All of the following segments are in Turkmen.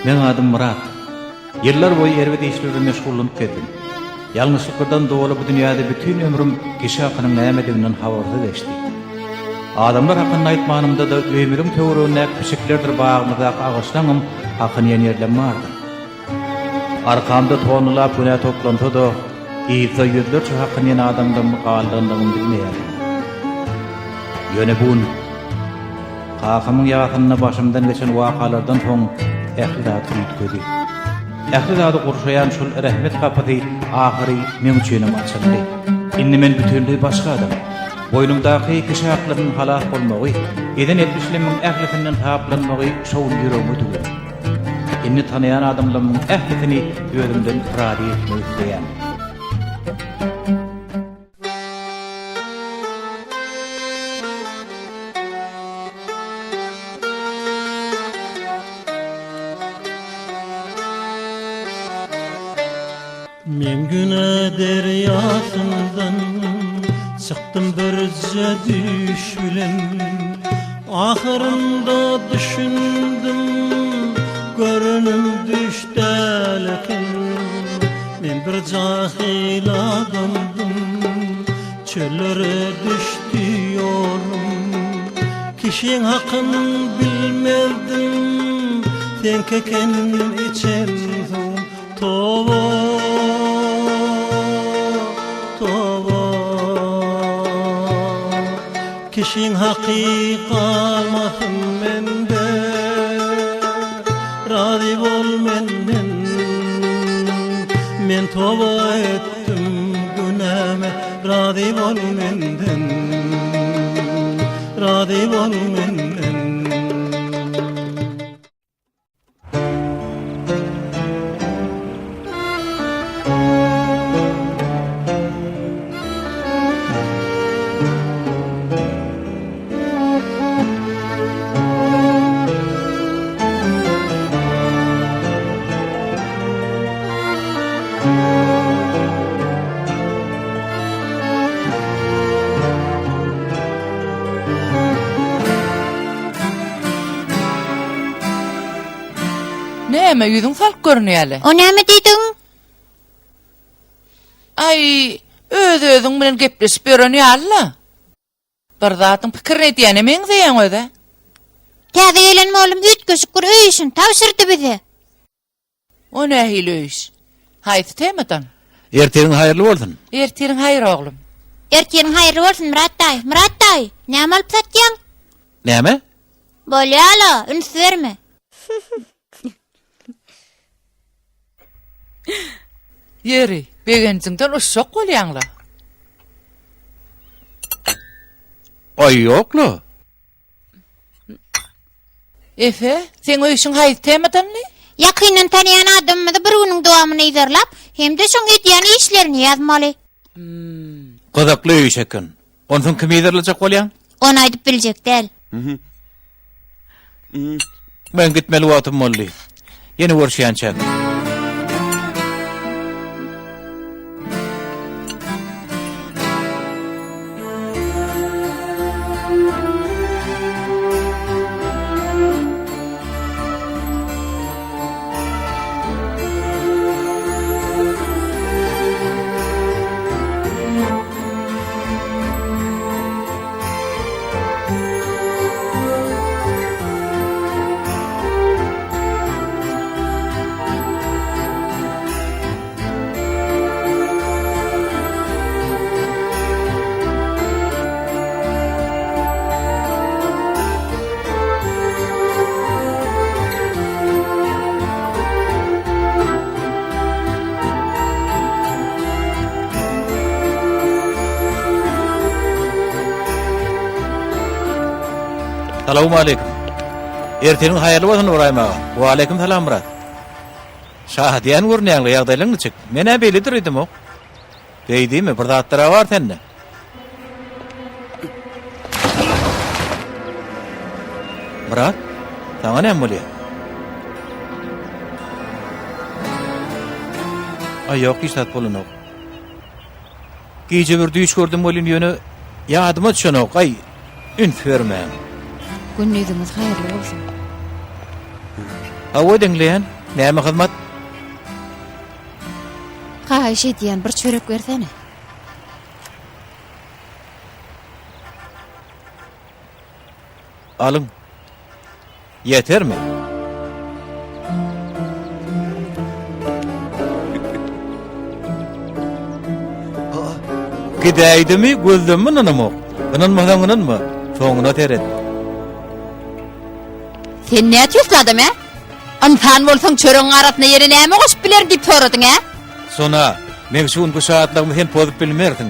Meň adym Myrat. Ýyllar boýy erbet işler bilen meşgullanyp gezdim. Ýalňyşlyklardan doly bu dünýäde bütin ömrüm kişi hakynyň nämediginden habarsyz geçdi. Adamlar hakynda aýtmanymda-da öýümiziň töweregindäki pişiklerdir bagymyzdaky agaçlaňam hakyny iýen ýerlem bardyr. Arkamda tonnalap günä toplansa-da, yzda ýüzlerçe hakyny iýen adamdan galdandygymy bilmeýärdim. Ýöne bu gün kakamyň ýasynda başymdan geçen wakalardan soň ähli zat üýtgedi. Ähli zady gurşaýan şol rehmet gapysy ahyry meň üçinem açyldy. Indi men bütinleý başga adam. Boýnumdaky kişi haklarynyň halas bolmagy, eden etmişlerimiň ählisinden saplanmagy şo gün ýüregime düwüldi. Indi tanaýan adamlarymyň ählisini özümden razy etmek isleýän. Men günä derýasyndan çykdym birje düýş bilen Ahyrynda düşündim görenim düýş däl eken Men bir jahyl adamdym çöllere düşdi ýolum Kişiň hakyn bilmezdim seňki eken içen suwum Toba, toba. Kişiň haky galmasyn mende, Razy bol menden. Men toba etdim günäme, Razy bol menden. Razy bol menden. Näme ýüzüň salyk görünýäle? O näme diýdigiň? Aý, öz-özüň bilen gepleşip ýören ýaly-la. Bir zadyň pikirini edýäne meňzeýäň öz-ä. Täze gelen mollum üýtgeşik bir öý işini tabşyrdy bize. O nähili öý iş? Haýsy temadan? Ertiriň haýyrly bolsun. Ertiriň haýyr oglum. Ertiriň haýyrly bolsun Myrat daýy. Myrat daýy, näme alyp satýaň? Näme? Bolýa-la, üns berme. Ýeri, begenjiňden uçjak bolýaň-la. Aý ýok-la. Efe, seň öýşüň haýsy temadandy? Ýakyndan tanaýan adamymyzy bir günüň dowamynda yzarlap, hem-de şoň edýän işlerini ýazmaly. Gyzykly öý iş eken. Onsoň kimi yzarlajak bolýaň? Ony aýdyp biljek däl. Meň gitmeli wagtym boldy. Ýene görüşýänçäk. Salowmaleýkim. Ertiriň haýyrly bolsun Ybraýym aga. Waleýkim salam Myrat. Şadyýan görünýäňle, ýagdaýlaň niçik? Men-ä beýledir öýdemok. Beý diýme, bir zatlar-a bar sende. Myrat, saňa näme bolýar? Aý ýok, hiç zat bolanok. Gije bir düýş gördüm welin ýöne ýadyma düşenok. Aý, üns bermäň. Gündiziňiz haýyrly bolsun. Hawa, diňleýän. Näme hyzmat? Haýyş edýän, bir çörek bersene. Alyň. Ýetermi? Gidäýdimi, gözlemmi ynanamok. Ynanmasaň ynanma, soňuna seret. Sen nätüýsli adam, ä? Ynsan bolsaň çöregiň arasyna ýene näme goşup bilerin diýip soradyň, ä? Sona, meň şu günki şatlygymy sen pozup bilmersiň.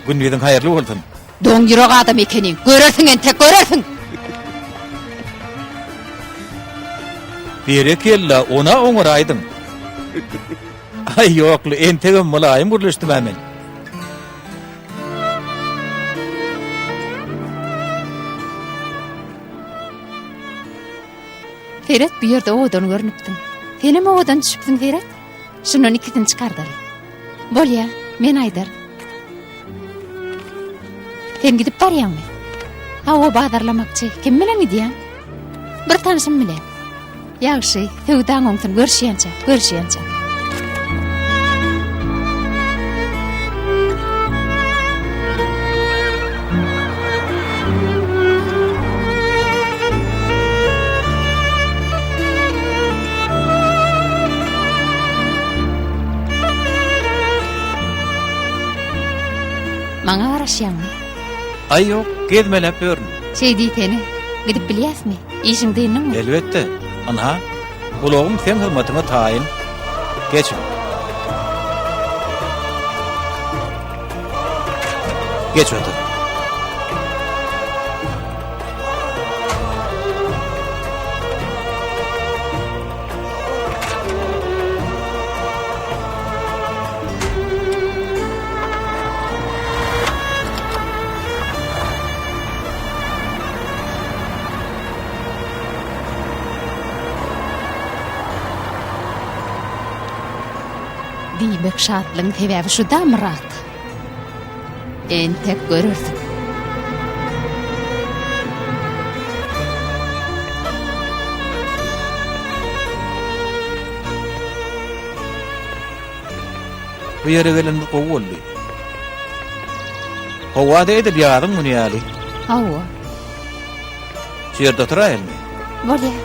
Gündiziň haýyrly bolsun. Doňýürek adam ekeniň. Görersiň entek, görersiň! Berekella, ona oňaraýdyň. Aý, ýokly, entegem mylaýym gürleşdim-ä men. Seret, bu ýerde owadan görnüpdiň. Senem owadan düşüpsiň, seret. Şundan ikisini çykardaly. Bolýa, men aýdaryn. Sen gidip barýaňmy? Hawa, bazarlamakçy. Kim bilen gidýäň? Bir tanşym bilen. Ýagşy, söwdaň oňsun, görüşýänçä, görüşýänçä. Maňa garaşýaňmy? Aý ýok, gezmeläp ýörün. Şeý diýsene, gidip bilýäsmi? Işiň dyndyňmy? Elbetde. Ynha, ulagym seň hyzmatyňa taýyn. Geçiň. Geç otur. Diýmek şatlygyň sebäbi şuda Myrat. Entek görersiň. Bu ýere gelenimiz gowy boldy. Howa-da edil ýazyň güni ýaly. Hawa. Şu ýerde oturaýalymy? Bolýar.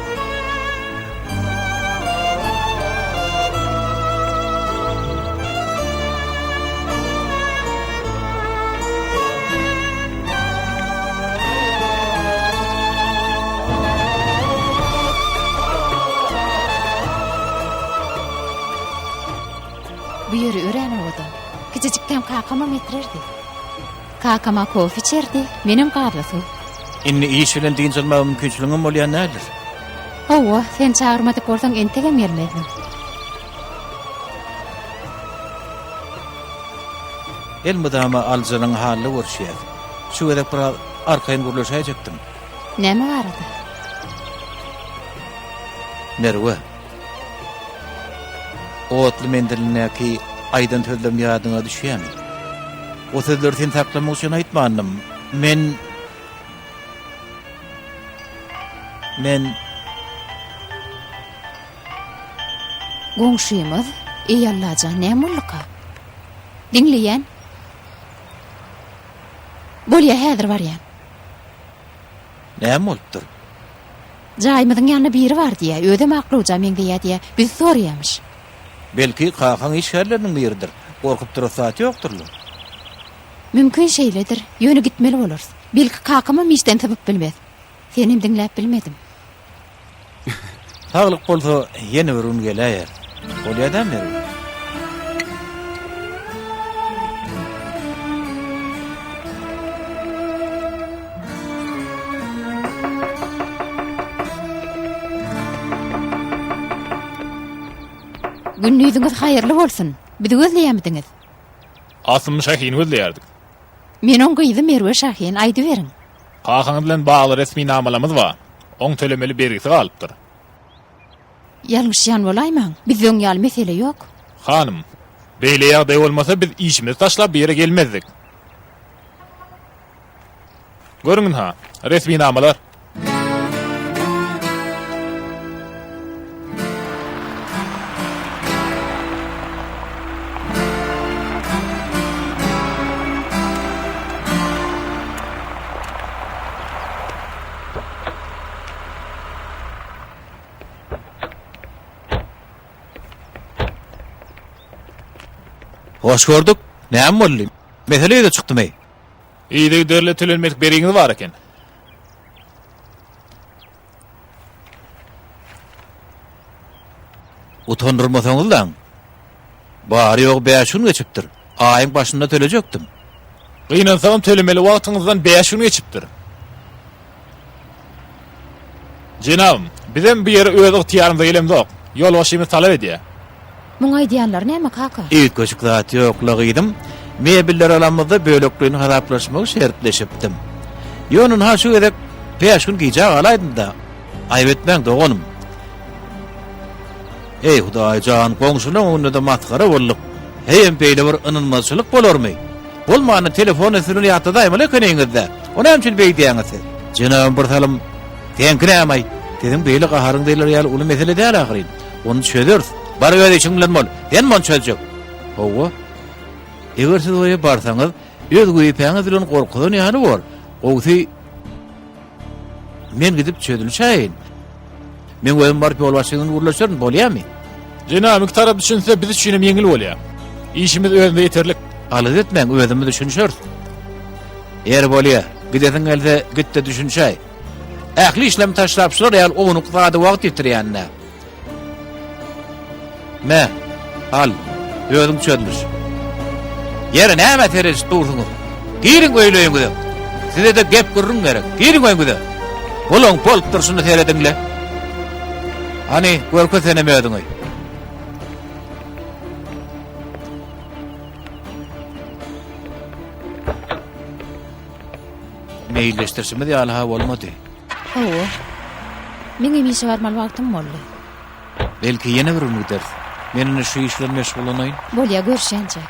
Bu ýeri örän owadan. Kiçijikkäm kakamam getirerdi. Kakam-a kofe içerdi, menem gazly suw. Indi iş bilen dynç almaga mümkinçiligiňem bolýan däldir. Hawa, sen çagyrmadyk bolsaň entegem gelmezdim. Elmydama alyjynyň halyny görüşýäs. Şu gezek biraz arkaýyn gürleşäýjekdim. Näme barada? Merwe. Otly menzilindäki aýdan sözlerim ýadyňa düşýärmi? O sözleri seni saklamak üçin aýtmandym. Men Men Goňşymyz, Eý Allajan, näme bolduka? Diňleýän. Bolýa, häzir barýan. Näme bolupdyr? Jaýymyzyň ýanynda biri bar diýýä, özem aklawja meňzeýä diýýä, bizi soraýamyş. Belki, kakaň işgärleriniň biridir. Gorkup duras zat ýokdur-la. Mümkin şeýledir, ýöne gitmeli bolarys. Belki, kakamam işden sypyp bilmez. Senem diňläp bilmedim. Saglyk bolsa, ýene bir gün geläýer. Bolýa-da, Merw? Gündiziňiz haýyrly bolsun. Bizi gözleýärmidiňiz? Asym Şahini gözleýärdik. Men oň gyzy Merwe Şahin, aýdyberiň. Kakaňyz bilen bagly resminamalarymyz bar. Oň tölemeli bergisi galypdyr. Ýalňyşýan bolaýmaň, bizde oň ýaly mesele ýok. Hanym, beýle ýagdaý bolmasa biz işimizi taşlap bu ýere gelmezdik. Görüň ynha, resminamalar. Hoş gördük. Näme boldy? Mesele ýüze çykdymy? Yzygiderli tölenmedik bergiňiz bar eken. Utandyrmasaňyzlaň. Bary-ýogy bäş gün geçipdir. Aýyň başynda tölejekdim. Gynansagam tölemeli wagtyňyzdan bäş gün geçipdir. Jenabym, bizem bu ýere öz ygtyýarymyza gelemzok. Ýolbaşçymyz talap edýär. Muň aýdýanlary näme, kaka? Üýtgeşik zat ýok-la, gyzym. Mebelleri alamyzda bölekleýin hasaplaşmagy şertleşipdim. Ýöne ynha şu gezek bäş gün gijä galaýdym-da. Aýyp etmäň, doganym. Eý, Hudaý jan, goňşulaň öňünde-de masgara bolduk. Heýem beýle bir ynanmazçylyk bolarmy? Bolmanda telefon üstünden ýatladaýmaly ekeniňiz-dä. O näme üçin beýdýäňiz siz? Jenabym bir salym, Seňki näme-aý? Siziň beýle gaharyňyz geler ýaly uly mesele däl ahyryn. Ony çözeris. Bar öz işiň bilen bol. Senmi ony çözjek? Hawa. Eger siz oýa barsaňyz, öz wezipäňiz bilen gorkuzan ýaly bor. Gowusy, men gidip çözülişäýin. Men özüm baryp ýolbaşçy bilen gürleşerin, bolýamy? Jenabym, iki tarap düşünse, biz üçin hem ýeňil bolýar. Işimiz özümize ýeterlik. Alada etmäň, özümiz düşünişeris. Ýeri bolýa, gidesiň gelse, git-de düşünişäý. Ähli işlerimi taşlap şular ýaly ownuk zada wagt ýitirýän-dä. Me, al, özüň çözmüş. Ýeri nämä seredişip dursuňyz? Giriň öýleýiňize. Size-de gep-gürrüň gerek. Giriň öýüňize. Bulaň bolup durşuny serediň-le. Hany, görkez senem özüňi. Meýilleşdirişimiz ýaly-ha bolmady. Hawa. Meňem işe barmaly wagtym boldy. Belki ýene bir gün gideris. Men indi şu iş bilen meşgullanaýyn. Bolýa, görüşýänçä.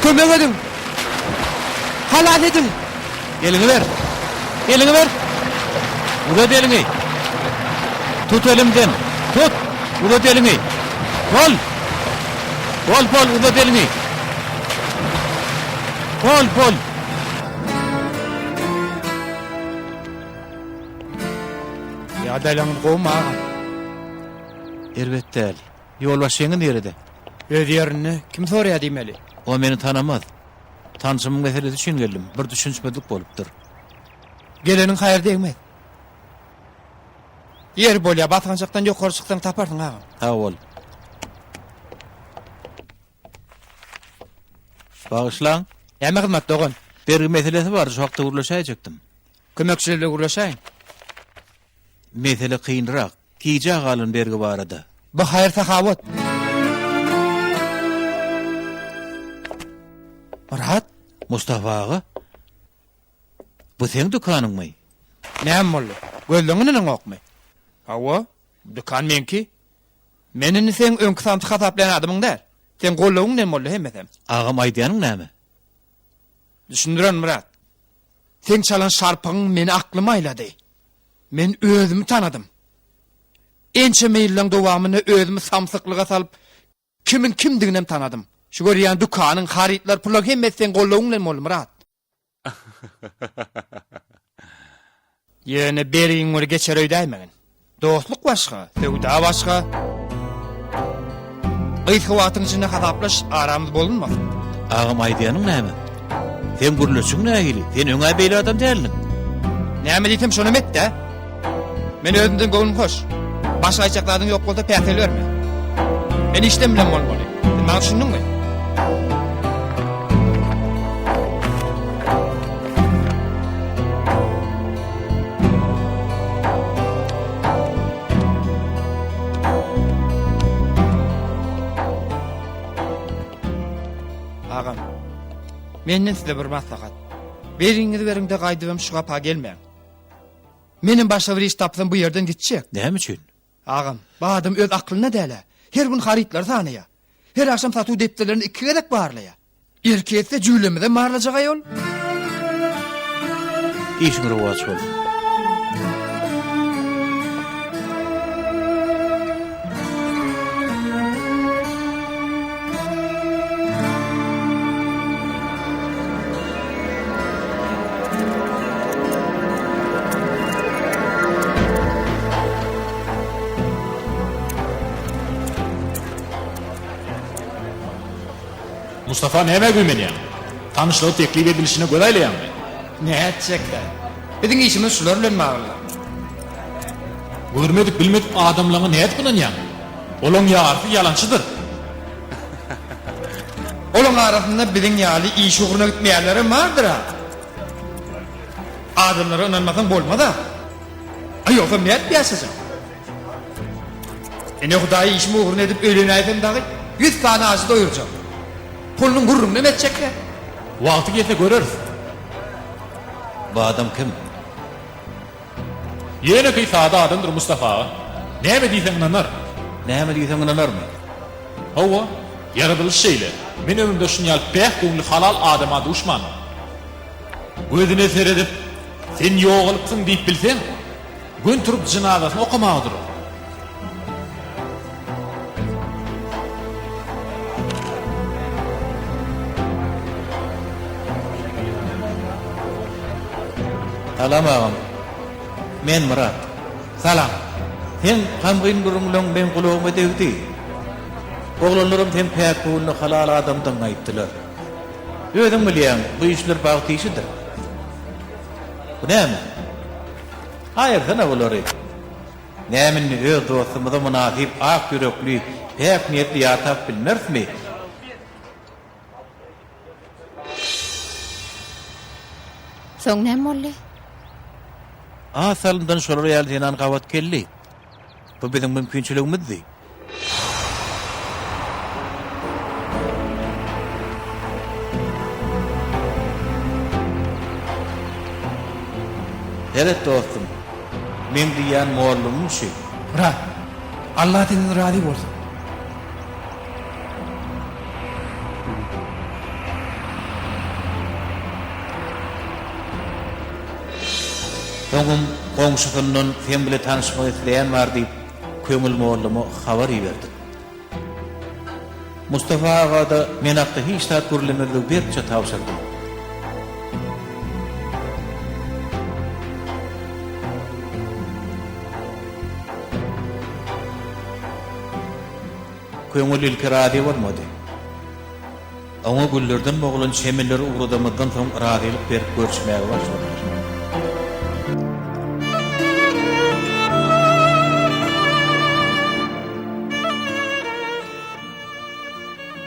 Kömek ediň! Halas ediň! Eliňi ber! Eliňi ber! Uzat eliňi! Tut elimden! Tut! Uzat eliňi! Bol! Bol, bol, uzat eliňi! Bol, bol! Ýagdaýlaryňyz gowumy, agam? Erbet däl. Ýolbaşçyňyz nirede? Öz ýerinde. Kim soraýar diýmeli? O meni tanamaz. Tanşymyň meselesi üçin geldim. Bir düşünişmezlik bolupdyr. Geleniň haýry degmez. Ýeri bolýar, basgançakdan ýokary çyksaň taparsyň, agam. Sag bol. Bagyşlaň. Näme hyzmat, dogan? Bergi meselesi bardy, şo hakda gürleşäýjekdim. Kömekçiler bilen gürleşäýiň. Mesele kynrak. Gijä galan bergi barada. Bu haýyr-sahawat. Myrat? Mustafa aga? Bu seň dükanyňmy? Näme boldy? Gözleň ynanaňokmy? Hawa, bu dükan meňki. Men indi seň öňki samsyk hasaplaýan adamyň däl. Seň goldawyň bilen boldy hemmesem. Agam aýdýanyň näme? Düşündiren Myrat. Seň çalan şarpygyň meni aklyma aýlady. Men özümi tanadym. Ençeme ýyllaň dowamynda özümi samsyklyga salyp, kimiň kimdiginem tanadym. Şu görýän dükanyň, harytlar, pullaň hemmesi seň goldawyň bilen boldy, Myrat. Ýöne beriň bir geçer öýdäýmegin. Dostluk başga, söwda başga. Gysga wagtyň içinde hasaplaş, aramyz bozulmasyn. Agam aýdýanyň näme? Seň gürleşiň nähili? Sen öň-ä beýle adam däldiň. Näme diýsem şonam et-dä. Men özümden göwnüm hoş. Başga aýtjak zadyň ýok bolsa päsgel berme. Men işlem bilen bolmaly. Sen maňa düşündiňmi? Agam, menden size bir maslahat. Beriňizi beriňde gaýdybam şu gapa gelmäň. Menem başga bir iş tapsam bu ýerden gitjek. Näme üçin? Agam, bu adam öz aklynda däl-ä. Her gün harytlary sanaýar. Her agşam satuw depderlerini iki gezek barlaýar. Erki etse jüýlemizem barlajak aýol. Işiň rowaç bolsun. Mustafa nämä güýmenýäň? Tanyşlygy teklip edilişine göz aýlaýaňmy? Nätjek-dä. Biziň işimiz şular bilen bagly. Görmedik, bilmedik adamlaňa nädip ynanýaň? Olaň ýarysy ýalançydyr. Olaň arasynda biziň ýaly iş ugruna gitmeýänlerem bardyr-a. Adamlara ynanmasaň bolmaz-a. A ýogsam nädip ýaşajak? Ene Hudaý işim ugruna edip öýlenäýsem dagy ýüz sany ajy doýurjak. Pulunyň gürrüňinem etjek däl. Wagty gelse göreris. Bu adam kim? Ýönekeý sada adamdyr Mustafa aga. Näme diýseň ynanar. Näme diýseň ynanarmy? Hawa, ýaradylyş şeýle. Men ömrümde şun ýaly päk göwünli halal adama duşmandym. Gözüne seredip, sen ýogalypsyň diýip bilseň, Gün turup jynazasyny okamaga durar. Salam agam. Men Myrat. Salam. Seň gamgyn gürrüňleň meň gulagyma degdi. Oglanlaram seň päk göwünli halal adamdygyňy aýtdylar. Özüň bilýäň, bu işler bagt işidir. Bu näme? Aýyrsana bulary. Näme indi öz dostumyza mynasyp ak ýürekli, päk niýetli ýar tapyp bilmerismi? Soň näme boldy? Az salymdan şolar ýaly zenan gabat geldi. Bu biziň mümkinçiligimizdi. Seret dostum, meň diýýän mollumym şü. Myrat, Allah senden razy bolsun. Soňam goňşusyndan seň bile tanyşmak isleýän bar diýip, Köňül molluma habar iberdik. Mustafa aga-da men hakda hiç zat gürlemezligi berkje tabşyrdym. Köňül ilki razy bolmady. Oňa güllerden bogulan çemenleri ugradamyzdan soň razylyk berip görüşmäge başladylar.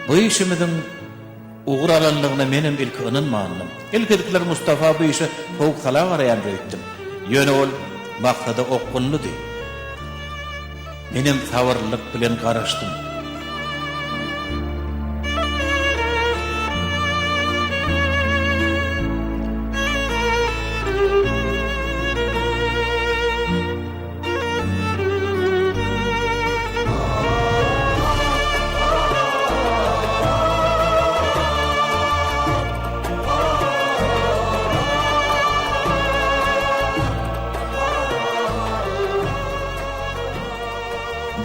Bu işimiziň ugur alanlygyna menem ilki ynanmandym. Ilkidikler Mustafa bu işe sowuk-sala garaýandyr öýtdüm. Ýöne ol maksada okgunlydy. Menem sabyrlylyk bilen garaşdym.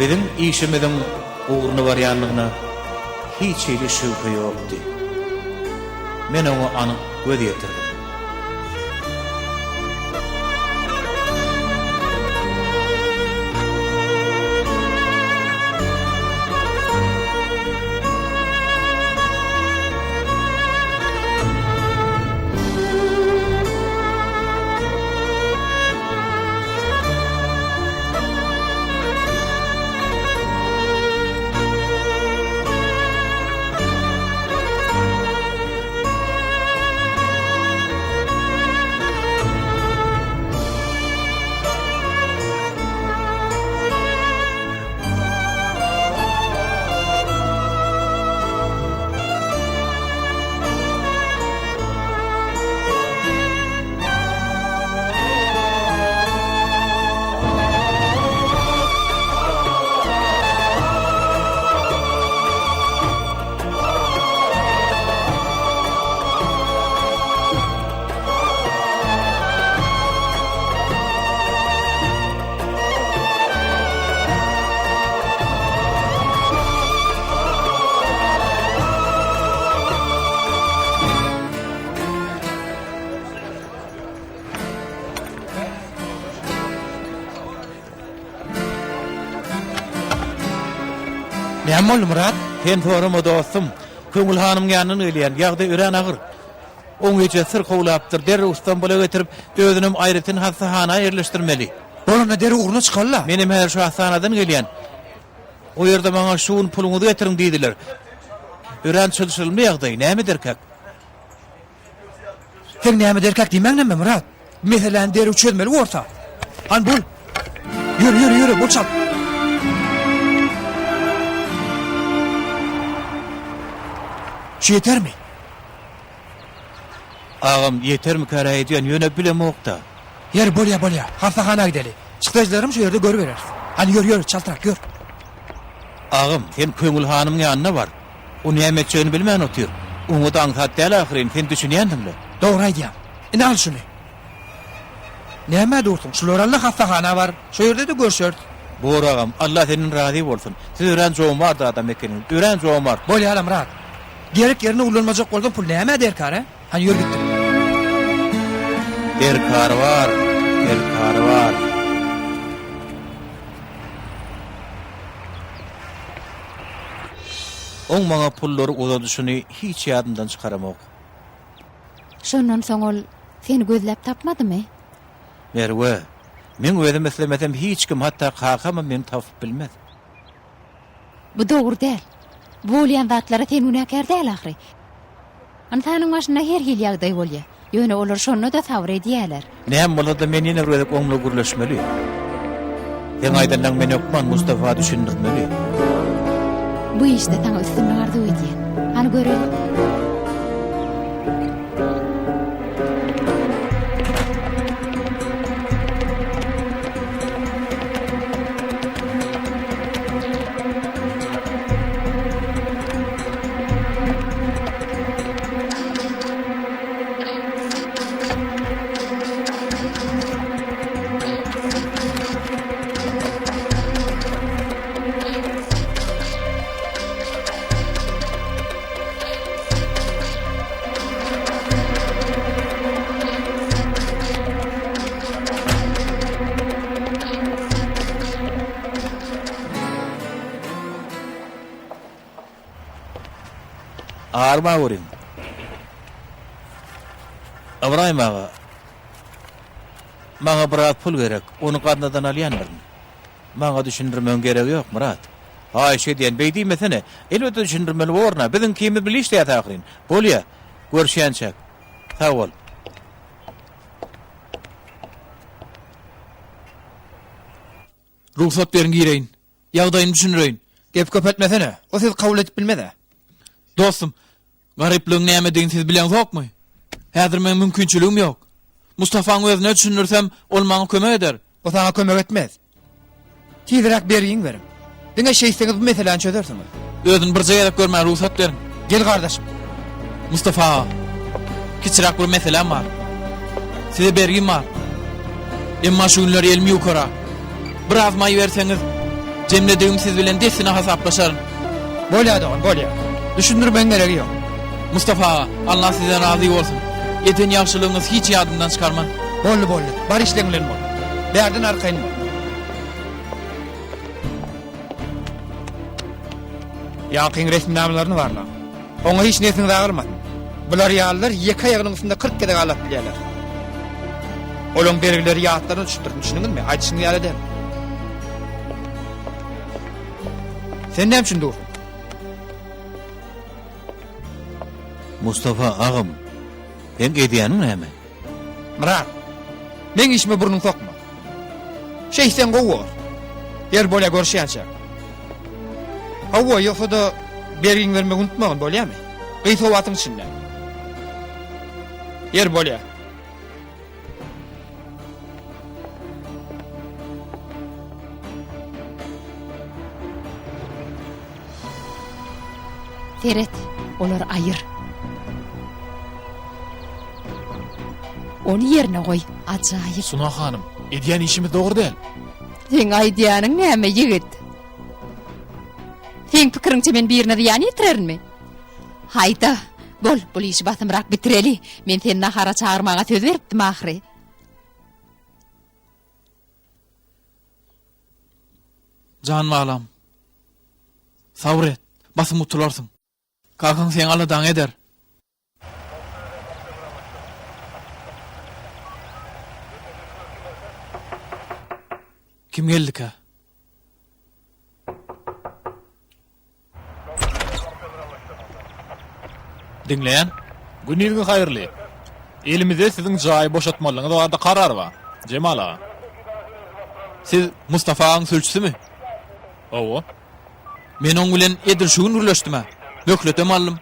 Biziň işimiziň ugruna barýanlygyna hiç hili şübhe ýokdy. Men oňa anyk göz ýetirdim. Näme boldy, Myrat? Sen sorama dostum. Köňül hanymyň ýanyndan gelýän. Ýagdaý örän agyr. Oň ejesi syrkawlapdyr. Derrew Stambula getirip, özünem aýratyn hassahana ýerleşdirmeli. Bol onda derrew ugruna çykaly-la. Menem häzir şu hassahanadan gelýän. O ýerde maňa şu gün puluňyzy getiriň diýdiler. Örän çylşyrymly ýagdaý. Näme ederkäk? Seň näme ederkäk diýmäň näme, Myrat? Bu meseläni derrew çözmeli borsa. Hany bol. Ýöre, ýöre, ýöre, bol çalt. Şu ýetermi? Agam, ýetermikä-rä edýän, ýöne bilemok-da. Ýeri, bolýa, bolýa. Hassahana gideli. Çykdajylaram şu ýerde görübereris. Hany ýör, ýör, çaltrak ýör. Agam, sen Köňül hanymyň ýanyna bar. O näme etjegini bilmän otyr. Oňa-da aňsat däl ahyryn, sen düşünýänsiň-le. Dogry aýdýaň. Ine al şuny. Nämä dursuň? Şulary al-da hassahana bar. Şo ýerde-de görşeris. Bor agam, Alla senden razy bolsun. Siz örän jomart adam ekeniňiz, örän jomart. Bolýa-la, Myrat. Gerek ýerinde ullanmajak bolsaň pul nämä derkar, hä? Hany ýör gitdik. Derkary bar, derkary bar. Oň maňa pullary uzadyşyny hiç ýadymdan çykaramok. Şondan soň ol seni gözläp tapmadymy? Merwe, meň özüm islemesem hiç kim, hatda kakamam meni tapyp bilmez. Bu dogry däl. Bu bolýan zatlara sen günäkär däl ahyry. Ynsanyň başynda her hili ýagdaý bolýar. Ýöne olar şonda-da sabyr edýärler. Näme bolsa-da men ýene bir gezek oň bilen gürleşmeli. Seň aýdanlaň men hökman Mustafa düşündirmeli. Bu işde saňa üstünlik arzuw edýän. Hany göreli. Arma görüň. Ybraýym aga, maňa biraz pul gerek, ony gaznadan alýandyryn. Maňa düşündirmegiň geregi ýok, Myrat. Haýyş edýän, beý diýmesene. Elbetde düşündirmeli borun-a. Biziň ikimiz bile işleýäs ahyryn. Bolýa. Görüşýänçäk. Sag bol. Rugsat beriň gireýin. Ýagdaýymy düşündireýin. Gep köpeltmesene. O sözi kabul edip bilmez-ä. Dostum, garyplygyň nämedigini siz bileňzokmy? Häzir meň mümkinçiligim ýok. Mustafaň özüne düşündirsem, ol maňa kömek eder. O saňa kömek etmez. Tizräk bergiňi beriň. Diňe şeýtseňiz bu meseläni çözersiňiz. Özüni birje gezek görmäge rugsat beriň. Gel gardaşym. Mustafa aga, kiçiräk bir meseläm bar. Size bergim bar. Emma şu günler elim ýukarak. Biraz maý berseňiz, jemledigim siz bilen dessine hasaplaşaryn. Bolýar dogan, bolýar. Düşündirmegiň geregi ýok. Mustafa aga, Allah sizden razy bolsun. Eden ýagşylygyňyzy hiç ýadymdan çykarman. Boldy, boldy. Bar işleň bilen bol. Bärden arkaýyn bol. Ýaňkyň resminamalaryny barlaň. Oňa hiç nesiňiz agyrmasyn. Bular ýalylar ýeke aýagynyň üstünde 40 gezek aglap bilýärler. Olaň bergileri ýatlaryna düşüpdir, düşündiňizmi? Aýdyşyňyz ýaly däl. Sen näme üçin dursuň? Mustafa agam, seň edýäniň näme? Myrat, meň işime burnuňy sokma. Şeýtseň gowy bolar. Ýer bolýa görüşýänçäk. Hawa, ýogsa-da bergiňi bermegi unutmagyn, bolýamy? Gysga wagtyň içinde. Ýer bolýa. Seret, olary aýyr. Ony ýerine goý, ajaýyp. Suna hanym, edýän işimiz dogry däl. Seň aýdýanyň näme, ýigit? Seň pikiriňçe men birine zyýan ýetirerinmi? Haýda, bol, bul işi basymrak bitireli. Men seni nahara çagyrmaga söz beripdim ahyry. Jan balam, sabyr et, basym gutularsyň. Kakaň seň aladaňy eder. Kim geldikä? Diňleýän. Gündiziňiz haýyrly. Elimizde siziň jaýy boşatmalygyňyz barada karar bar. Jemal aga. Siz Mustafa agaň sülçüsimi? Hawa. Men oň bilen edil şu gün gürleşdim-ä. Möhletem aldym.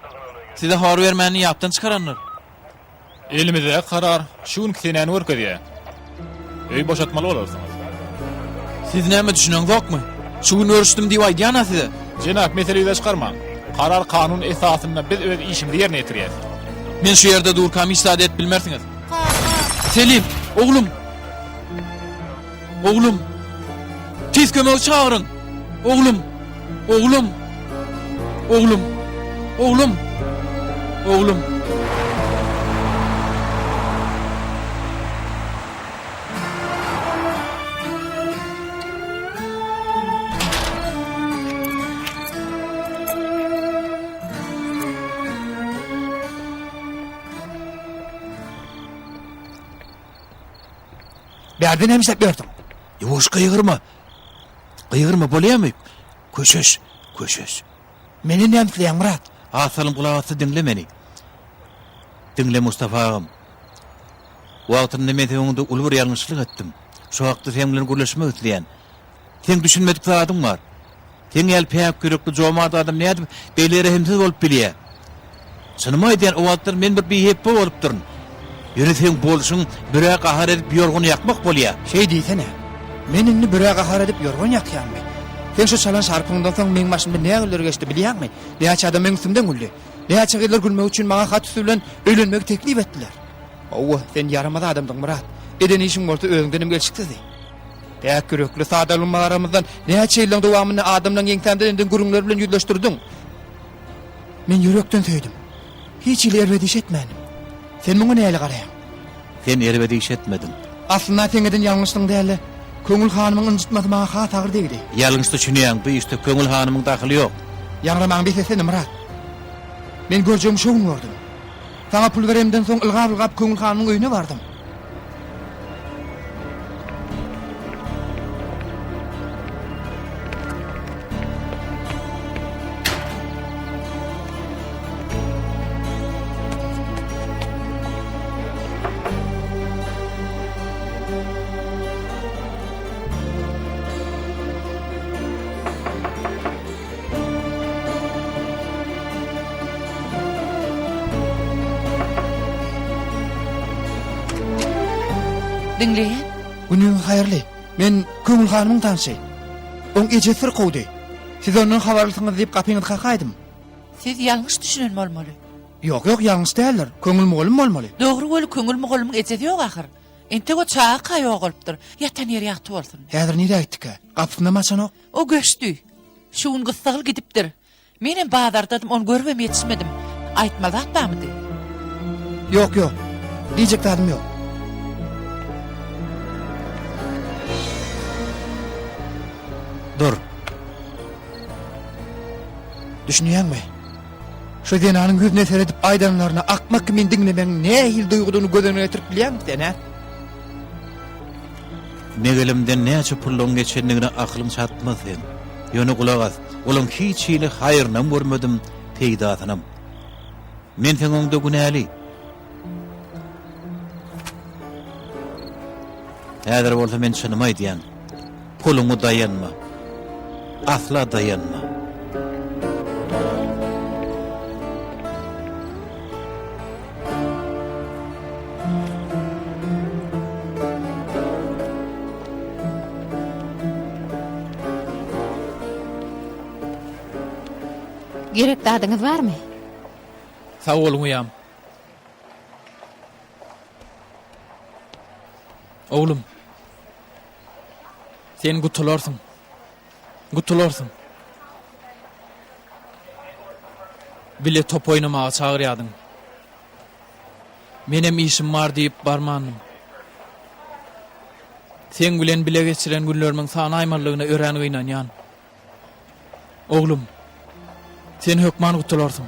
Size habar bermäni ýatdan çykarandyr. Elimizdäki karar şu günki senäni görkezýär. Öýi boşatmaly bolarsyňyz. Siz näme düşüneňzokmy? Şu gün görüşdim diýip aýdýan-a size. Jenap, mesele ýüze çykarmaň. Karar kanun esasynda biz öz işimizi ýerine ýetirýäs. Men şu ýerde durkam hiç zat edip bilmersiňiz. Selim, oglum! Oglum! Tiz kömegi çagyryň! Oglum! Oglum! Oglum! Oglum! Oglum! Bärde näme işläp ýörsüň? Ýuwaş gygyrma. Gygyrma bolýamy? Köşeş, köşeş. Meni näme isleýäň, Myrat? Az salym gulak asda diňle meni. Diňle Mustafa agam. Wagtynda men seň öňüňde uly bir ýalňyşlyk etdim. Şu hakda seň bilen gürleşmek isleýän. Seň düşünmedik zadyň bar. Seň ýaly päk ýürekli, jomart adam nädip beýle rehimsiz bolup bilýär? Çynymy aýdýan, o wagtlar men bir bihepbe bolupdyryn. Ýöne seň bolşuň bürä gahar edip ýorgan ýakmak bolýar. Şeý diýsene. Men indi bürä gahar edip ýorgan ýakýanmy? Seň şu çalan şarpyňdan soň meň başymdan nä günler geçdi bilýäňmi? Näçe adam meň üstümden güldi. Näçe gyzlar gülmek üçin maňa hat üsti bilen öýlenmegi teklip etdiler. Hawa, sen ýaramaz adamdyň, Myrat. Eden işiň bolsa özüňdenem gelşiksizdi. Päk ýürekli, sadalygymyz aramyzdan näçe ýyllaň dowamynda adamlaň ýeňsämden eden gürrüňleri bilen ýüzleşdirdiň. Men ýürekden söýdüm. Hiç hili erbet iş etmändim. Sen muňa nähili garaýaň? Sen erbet iş etmediň. Aslynda seň eden ýalňyşlygyň däl-de, Köňül hanymyň ynjytmasy maňa has agyr degdi. Ýalňyş düşünýäň, bu işde Köňül hanymyň dahyly ýok. Ýaňramaňy bes etsene, Myrat. Men görjegimi şo gün gördüm. Saňa pul beremden soň ylgap-ylgap Köňül hanymyň öýüne bardym. Diňleýän. Günüňiz haýyrly. Men Köňül hanymyň tanşy. Oň ejesi syrkawdy. Siz ondan habarlysyňyz diýip gapyňyzy kakaýdym. Siz ýalňyş düşünen bolmaly. Ýok, ýok, ýalňyş däldir. Köňül mugallym bolmaly. Dogry weli Köňül mugallymyň ejesi ýok ahyr. Entek o çagaka ýogalypdyr. Ýatan ýeri ýagty bolsun. Häzir nirä gitdikä? Gapysynam açanok. O göçdi. Şu gün gyssagly gidipdir. Menem bazardadym, ony görübem ýetişmedim. Aýtmaly zat barmydy? Ýok, ýok. Diýjek zadym ýok. Dur. Düşünýäňmi? Şu zenanyň ýüzüne seredip aýdanlaryny akmak kimin diňlemegiň nähili duýgudygyny göz öňüne getirip bilýäňmi sen, hä? Megelimden näçe pullugyň geçendigine akylyň çatmaz seň. Ýöne gulak as, olaň hiç hili haýrynam görmedim, peýdasynam. Men seň öňüňde günäli. Häzir bolsa men çynymy aýdýan. Puluňa daýanma. Asla daýanma. Gerek zadyňyz barmy? Sag boluň uýam. Oglum. Sen gutularsyň. Gutularsyň. Bile top oýnamaga çagyrýadyň. Menem işim bar diýip barmandym. Seň bilen bile geçiren günlerimiň sanaýmalydygyna örän gynanýan. Oglum, sen hökman gutularsyň.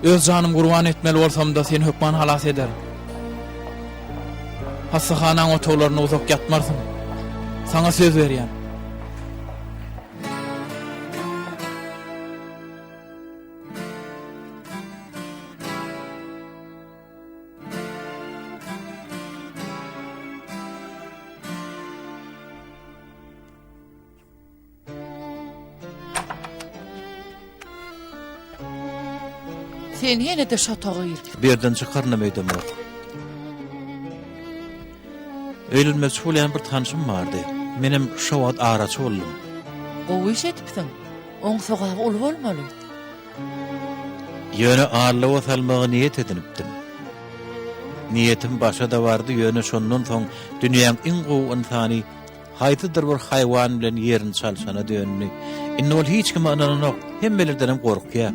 Öz janymy gurban etmeli bolsam-da, seni hökman halas ederin. Hassahanaň otaglarynda uzak ýatmarsyň. Saňa söz berýän. Sen ýene-de şo otaga gir. Bu ýerden çykarynam öýdemok. Öýlenmekçi bolýan bir tanşym bardy. Menem şo wagt araçy boldum. Gowy iş edipsiň. Oň sogaby uly bolmaly. Ýöne aldawa salmagy niýet edinipdim. Niýetim başa-da bardy, ýöne şondan soň dünýäň iň gowy ynsany haýsydyr bir haýwan bilen ýerini çalşana döndi. Indi ol hiç kime ynananok, hemmelerdenem gorkýar.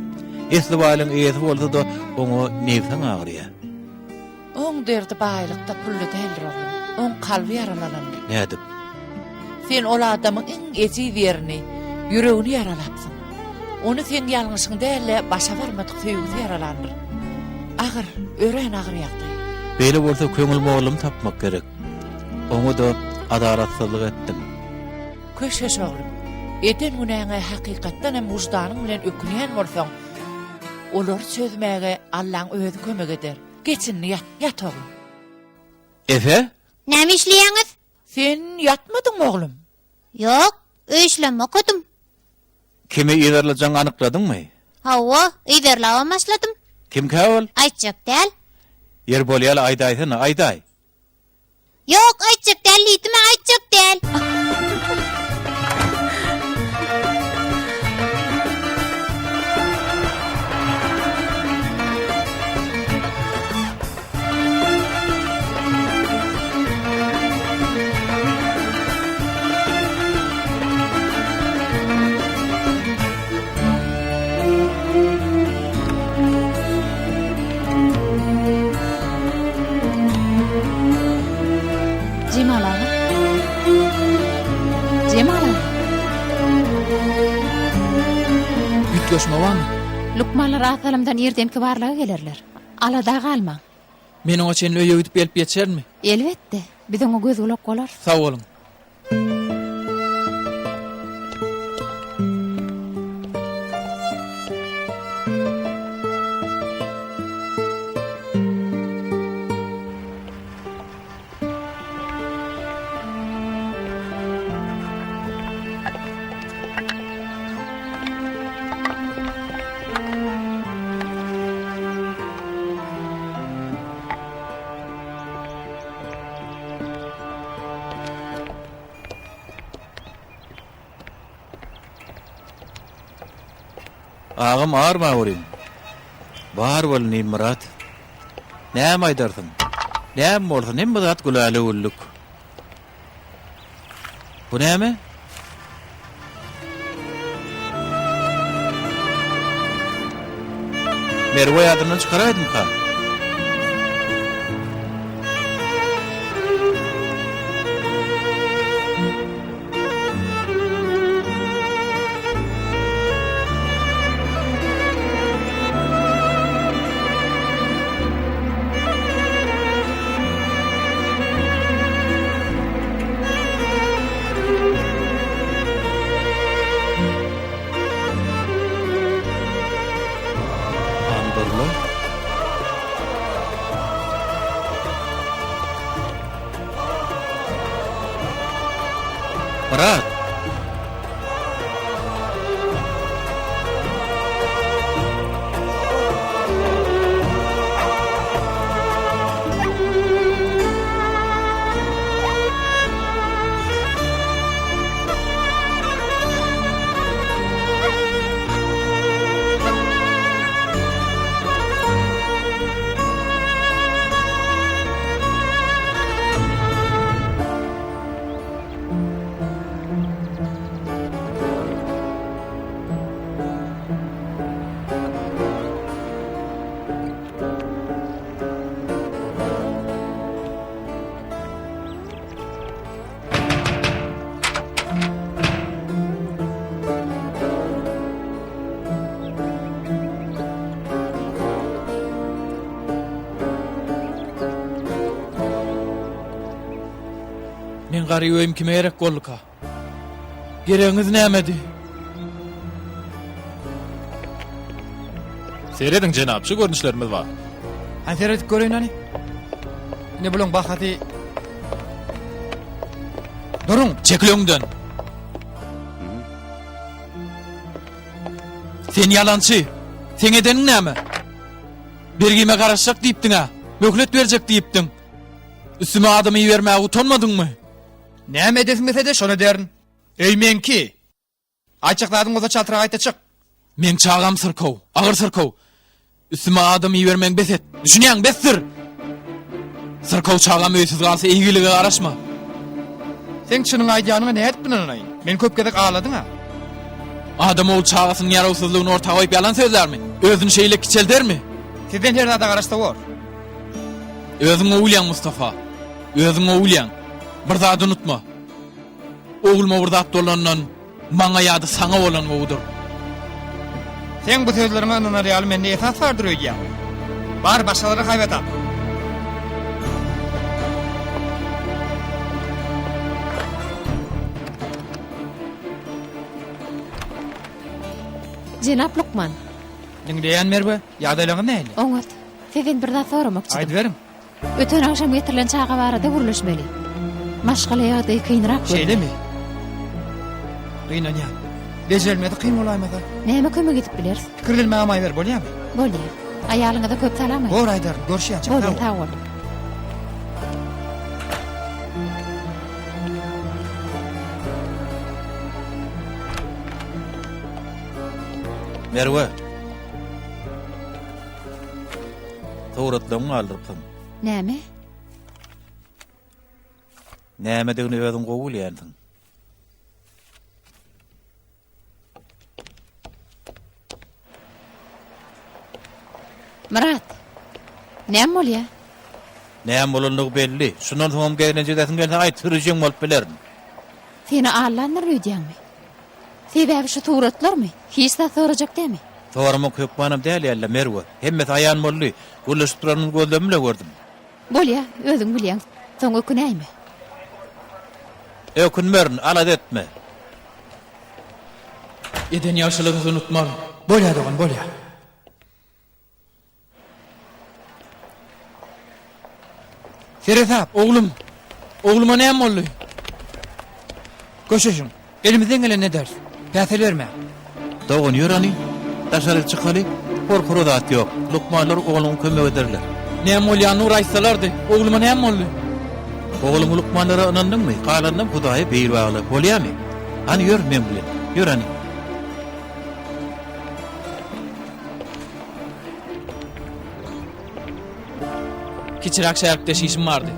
Esli baýlygyň eýesi bolsa-da, oňa nebsiň agyrýar. Oň derdi baýlykda pulda däldir oglum. Oň kalby ýaralanandyr. Nädip? Sen ol adamyň iň ejiz ýerini, ýüregini ýaralapsyň. Ony seň ýalňyşyň däl-de, başa barmadyk söýgüsi ýaralandyr. Agyr, örän agyr ýagdaý. Beýle bolsa köňül mollamy tapmak gerek. Oňa-da adalatsyzlyk etdim. Köşeş oglum. Eden günäňe hakykatdan hem wyždanyň bilen ökünýän bolsaň, olary çözmäge Allaň özi kömek eder. Geç indi ýat, ýat oglum. Efe? Näme işleýäňiz? Sen ýatmadyňmy oglum? Ýok, öý işlerimi okadym. Kimi yzarlajagyňy anykladyňmy? Hawa, yzarlabam başladym. Kimkä ol? Aýtjak däl. Ýeri bolýa-la aýdaýsana, aýdaý. Ýok, aýtjak däl diýdim-ä, aýtjak däl. Jemal aga. Jemal aga. Üýtgeşme barmy? Lukmanlar az salymdan irdenki barlaga gelerler. Alada galmaň. Men oňa çenli öýe gidip gelip ýetişerinmi? Elbetde, biz oňa göz-gulak bolarys. Sag boluň. Agam arma welin. Bar bol inim Myrat. Näme aýdarsyň? Näme bolsun hemme zat gülälä-güllük. Bu näme? Merwe ýadyndan çykaraýdymka? Andyrla. Myrat! Meň garyp öýüm kime gerek bolduka? Geregiňiz nämedi? Serediň jenap, şu görnüşlerimiz bar. Hany seredip göreýin hany. Ine bulaň bahasy. Duruň. Çekil öňden. Sen ýalançy. Seň edeniň näme? Bergime garaşjak diýipdiň-ä. Möhlet berjek diýipdiň. Üstüme adam ibermäge utanmadyňmy? Näme edesiň gelse-de şony ederin. Öý meňki. Aýtjak zadyň bolsa çaltrak aýt-da çyk. Meň çagam syrkaw, agyr syrkaw. Üstüme adam ibermegiňi bes et. Düşünýäňmi, besdir! Syrkaw çagam öýsüz galsa eýgilige garaşma. Seň çynyňy aýdýanyňa nädip ynanaýyn? Meni köp gezek aldadyň-a. Adam ogly çagasynyň ýarawsyzlygyny orta goýup ýalan sözlärmi? Özüni şeýle kiçeldermi? Sizden her zada garaşsa bor. Özüň gowy bilýäň, Mustafa. Özüň gowy bilýäň. Bir zady unutma. Ogluma bir zat bolandan maňa ýa-da saňa bolan gowudyr. Seň bu sözleriňe ynanar ýaly mende esas bardyr öýdýäňmi? Bar, başgalara haýbat at. Jenap lukman. Diňleýän Merwe, ýagdaýlaryňyz nähili? Oňat. Sizden bir zat soramakçydym. Aýdyberiň. Öten agşam getirilen çaga barada gürleşmeli. Maşgala ýagdaýy kynrak görünýär. Şeýlemi? Gynanýan. Bejerilmesi kyn bolaýmasa. Näme kömek edip bileris? Pikirlenmäge maý ber, bolýamy? Bolýar. Aýalyňyza köp salam aýt. Bor aýdaryn. Görüşýänçä. Bolýar, sag bol. Merwe. Suratlaryňy galdyrypsyň. Näme? Nämedigini özüň gowy bilýänsiň. Myrat. Näme bolýa? Näme bolandygy belli. Şundan soňam gezelenç edesiň gelse aýt, sürüjiň bolup bilerin. Seni aldandyr öýdýäňmi? Sebäbi şu suratlarmy? Hiç zat sorajak dämi? Soramak hökmanam däl ýaly-la, Merwe. Hemmesi aýan boldy. Gürleşip duranyňyzy gözlemim bile gördüm. Bolýa, özüň bilýäň. Soň ökünäýme. Ökünmerin, alada etme. Eden ýagşylygyňyzy unutmaryn. Bolýa dogan, bolýa. Seresap, oglum! Ogluma näme boldy? Köşeşiň. Elimizden gelenini ederis. Päsgel bermäň. Dogan, ýör hany, daşaryk çykaly. Gorkara zat ýok. Lukmanlar ogluňa kömek ederler. Näme bolýanyny bir aýtsalardy. Ogluma näme boldy? Ogluňy lukmanlara ynandyňmy? Galanynam Hudaýa bil bagla. Bolýamy? Hany, ýör meň bilen. Ýör hany. Kiçiräk şäherkdeş işim bardy.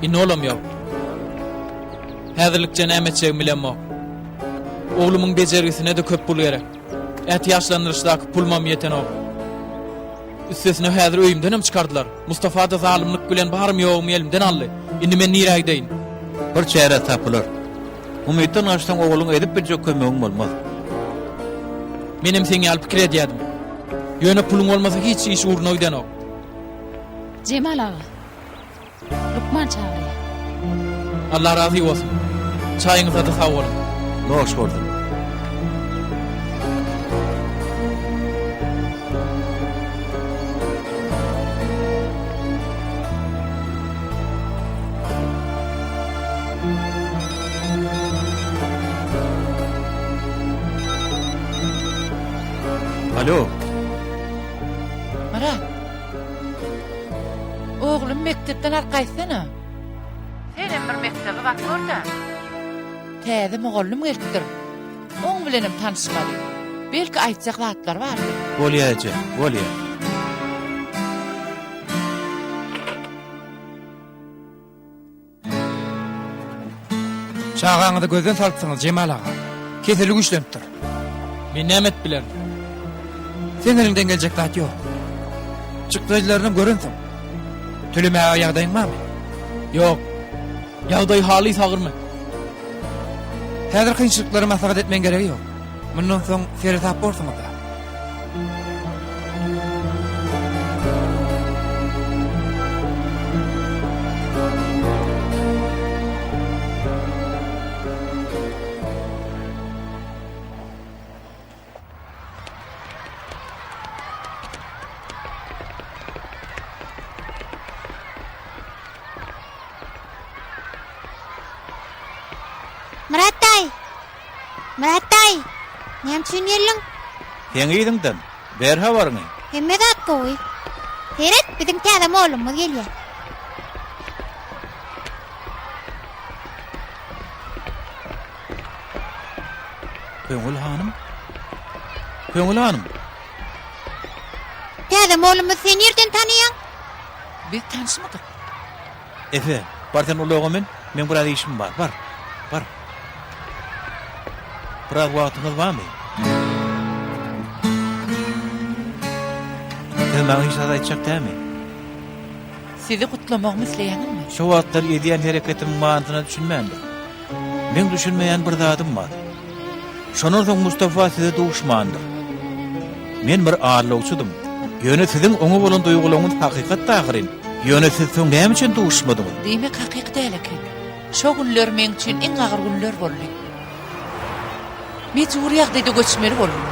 Indi olam ýok. Häzirlikçe näme etjegimi bilemok. Oglumyň bejergisine-de köp pul gerek. Ätiýaçlandyryşdaky pulumam ýetenok. Üstesine häzir öýümdenem çykardylar. Mustafa-da zalymlyk bilen barym-ýogumy elimden aldy. Indi men nirä gideýin? Bir çäre tapylar. Umytdan gaçsaň ogluňa edip biljek kömegiň bolmaz. Menem seň ýaly pikir edýädim. Ýöne puluň bolmasa hiç iş ugruna gidenok. Jemal aga. Lukman çagyrýar. Allah razy bolsun. Çaýyňyzada sag boluň. Noş bolsun. Alo. Myrat. Oglum mekdepden alyp gaýtsana. Senem bir mekdebe baryp gör-dä. Täze mugallym gelipdir. Oň bilenem tanyşmaly. Belki aýtjak zatlary bardyr. Bolýa eje, bolýa. Çagaňyzy gözden salypsyňyz, Jemal aga. Keseli güýçlenipdir. Men näme edip bilerin? Seň eliňden geljek zat ýok. Çykdajylarynam görensiň. Tölemäge ýagdaýyň barmy? Ýok. Ýagdaý halys agyrmy? Häzir kynçylyklary maslahat etmegiň geregi ýok. Mundan soň seresap borsuňyz-da. Myrat daýy, näme üçin geldiň? Seň yzyňdan. Ber habaryňy. Hemme zat gowy. Seret, biziň täze mollumyz gelýär. Köňül hanym? Köňül hanym? Täze mollumyzy sen nirden tanaýaň? Biz tanyşmadyk. Efe, bar sen ulaga min, meň biraz işim bar, bar, bar. Biraz wagtyňyz barmy? Siz maňa hiç zat aýtjak dälmi? Sizi gutlamagymy isleýäňizmi? Şo wagtlar edýän hereketimiň manysyna düşünmändim. Meň düşünmeýän bir zadym bar. Şondan soň Mustafa size duşmandyr. Men bir aldawçydym. Ýöne siziň oňa bolan duýgularyňyz hakykatdy ahyryn. Ýöne siz soň näme üçin duşmadyňyz? Diýmek hakyky däl eken. Şo günler meň üçin iň agyr günler boldy. Mejbury ýagdaýda göçmeli boldum.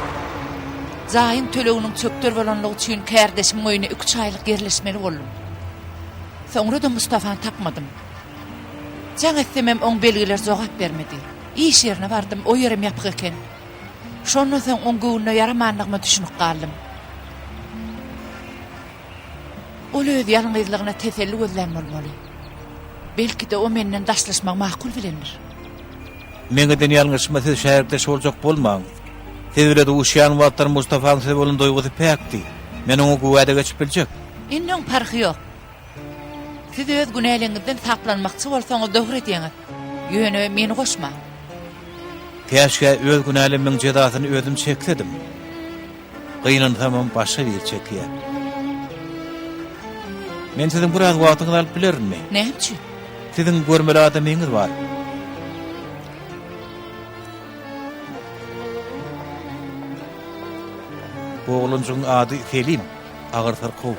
Jaýyň töleginiň çökder bolanlygy üçin kärdeşimiň öýüne iki-üç aýlyk ýerleşmeli boldum. Soňra-da Mustafany tapmadym. Jaň etsemem oň belgileri jogap bermedi. Iş ýerine bardym, o ýerem ýapyk eken. Şondan soň oň göwnüne ýaramanlygyma düşünip galdym. Ol öz ýalňyzlygyna teselli gözlän bolmaly. Belki-de o menden daşlaşmagy makul bilendir. Meň eden ýalňyşyma siz şärikdeş boljak bolmaň. Siz bile duşýan wagtlar Mustafaň size bolan duýgusy päkdi. Men oňa güwä-de geçip biljek. Indi oň parhy ýok. Siz öz günäleňizden saplanmakçy bolsaňyz dogry edýäňiz. Ýöne meni goşmaň. Käşgä öz günälemmiň jezasyny özüm çeksedim. Gynansamam başga biri çekýär. Men siziň biraz wagtyňyzy alyp bilerinmi? Näme üçin? Siziň görmeli adamyňyz bar. Bu oglanjygyň ady Selim, agyr syrkaw.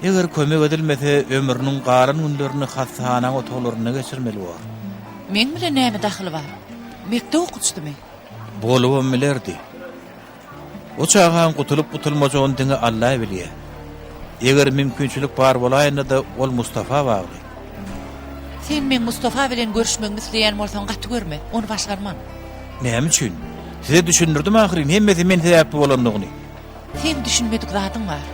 Eger kömek edilmese, ömrüniň galan günlerini hassahanaň otaglarynda geçirmeli bor. Meň bilen näme dahyly bar? Mekdep okuwçysymy? Bolubam bilerdi. O çagaň gutulyp-gutulmajagyny diňe Alla bilýär. Eger mümkinçilik bar bolaýanda-da ol Mustafa bagly. Sen meň Mustafa bilen görüşmegimi isleýän bolsaň gaty görme, ony başarman. Näme üçin? Size düşündirdim ahyryn hemmesi men sebäpli bolandygyny. Seň düşünmedik zadyň bar.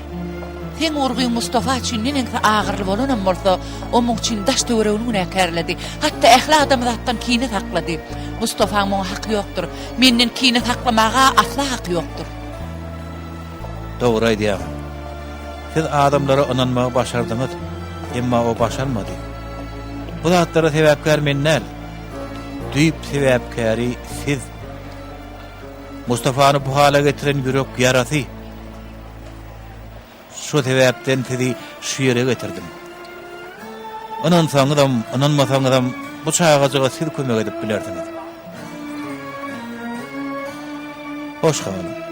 Seň urgyň Mustafa üçin neneňsi agyrly bolanam bolsa, o muň üçin daş-töweregini günäkärledi. Hatda ähli adamzatdan kine saklady. Mustafaň muňa haky ýokdur. Menden kine saklamaga asla haky ýokdur. Dogry aýdýaňyz. Siz adamlara ynanmagy başardyňyz, emma o başarmady. Bu zatlara sebäpkär men däl. Düýp sebäpkäri siz. Mustafany bu hala getiren ýürek ýarasy. Şo sebäpden sizi şu ýere getirdim. Ynansaňyzam, ynanmasaňyzam bu çagajyga siz kömek edip bilersiňiz. Hoş galyň.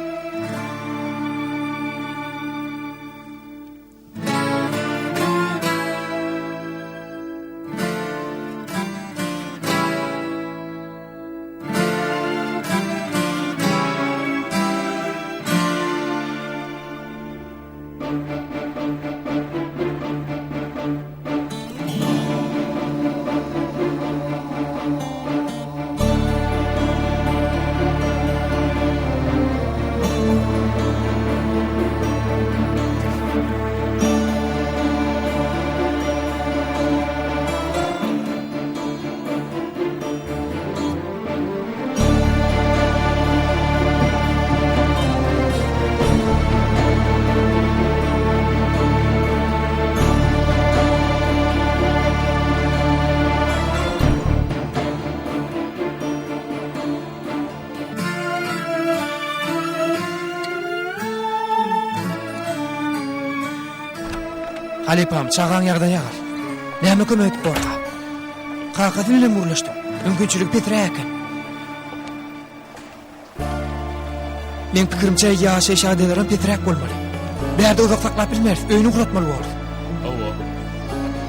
Halypam, çagaň ýagdaýy agyr. Näme kömek edip borka? Kakasy bilen gürleşdim. Mümkinçiligi pesräk eken. Meň pikirimçe ýaşaýyş ýagdaýlaram pesräk bolmaly. Bärde uzak saklap bilmeris, öýüne ugratmaly borus. Hawa.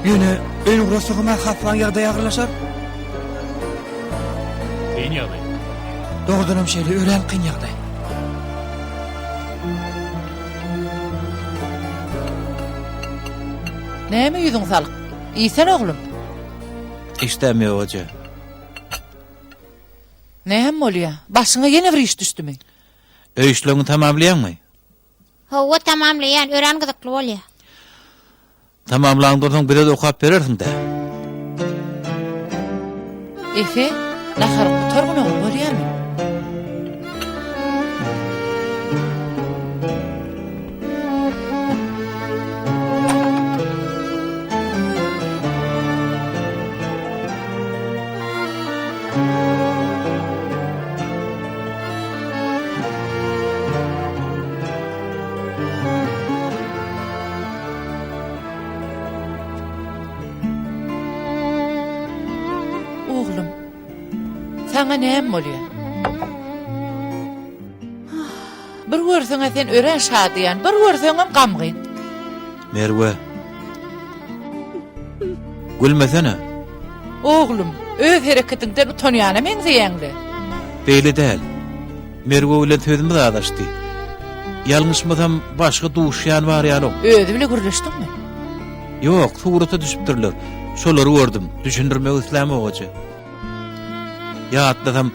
Ýöne öýüne ugratsagam hassaň ýagdaýy agyrlaşar. Kyn ýagdaý. Dogrudanam şeýle, örän kyn ýagdaý. Näme ýüzüň salyk? Iýsene oglum. Işdäm ýok eje. Näme bolýa? Başyňa ýene bir iş düşdümi? Öý işleriňi tamamlaýaňmy? Hawa, tamamlaýan, örän gyzykly bolýa. Tamamlaňdan soň bize-de okap berersiň-dä. Efe, nahary gutargyn ogul, bolýamy? Oglum, saňa näme bolýar? Bir görseň-ä sen örän şadyýan, bir görseňem gamgyn. Merwe. Gülmesene. Oglum, öz hereketiňden utanýana meňzeýäň-le. Beýle däl. Merwe bilen sözümiz azaşdy. Ýalňyşmasam, başga duşýan bar ýaly. Özi bile gürleşdiňmi? Ýok, surata düşüpdirler. Şolary gördüm. Düşündirmek islämok eje. Ýatlasam,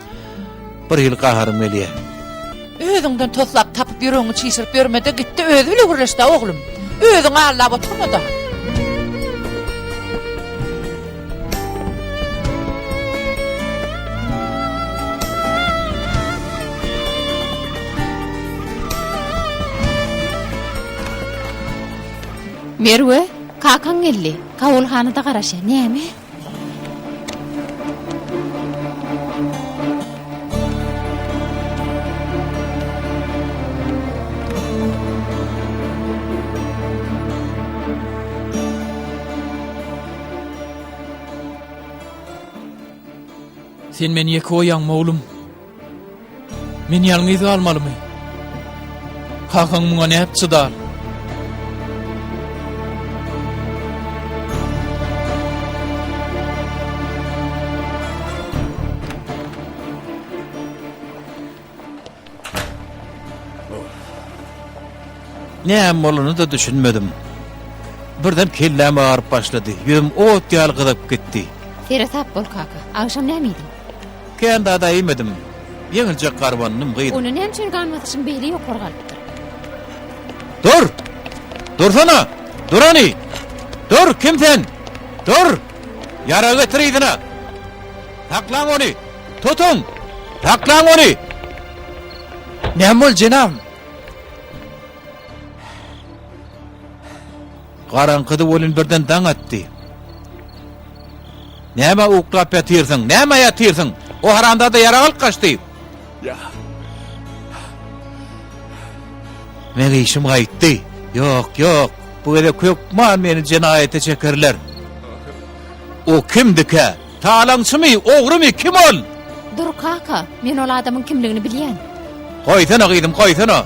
bir hili gaharym gelýär. Özüňden toslap tapyp ýüregiňi çişirip ýörme-de gitde özi bile gürleş-dä oglum. Özüňi aldap oturma-da. Merwe, kakaň geldi. Kabulhanada garaşýar. Näme? Sen meni ýeke goýýaňmy oglum? Men ýalňyz galmalymy? Kakaň muňa nädip çydar? Näme bolanyna-da düşünmedim. Birden kelläm agyryp başlady. Ýüzüm ot ýaly gyzyp gitdi. Seresap bol kaka. Agşam näme iýdiň? Kän zad-a iýmedim. Ýeňiljek garbandym, gyz. Onda näme üçin gan basyşyň beýle ýokary galypdyr? Dur! Dursana! Dur hany! Dur, kim sen? Dur! Ýaragy getir yzyna! Saklaň ony! Tutuň! Saklaň ony! Näme boldy, jenabym? Garaňkydy welin birden daň atdy. Nämä uklap ýatyrsyň? Nämä ýatyrsyň? O haramzada ýarag alyp gaçdy. Meň işim gaýtdy. Ýok, ýok. Bu gezek hökman meni jenaýata çekerler. O kimdikä? Talaňçymy, ogrumy, kim ol? Dur kaka, men ol adamyň kimligini bilýän. Goýsana gyzym, goýsana.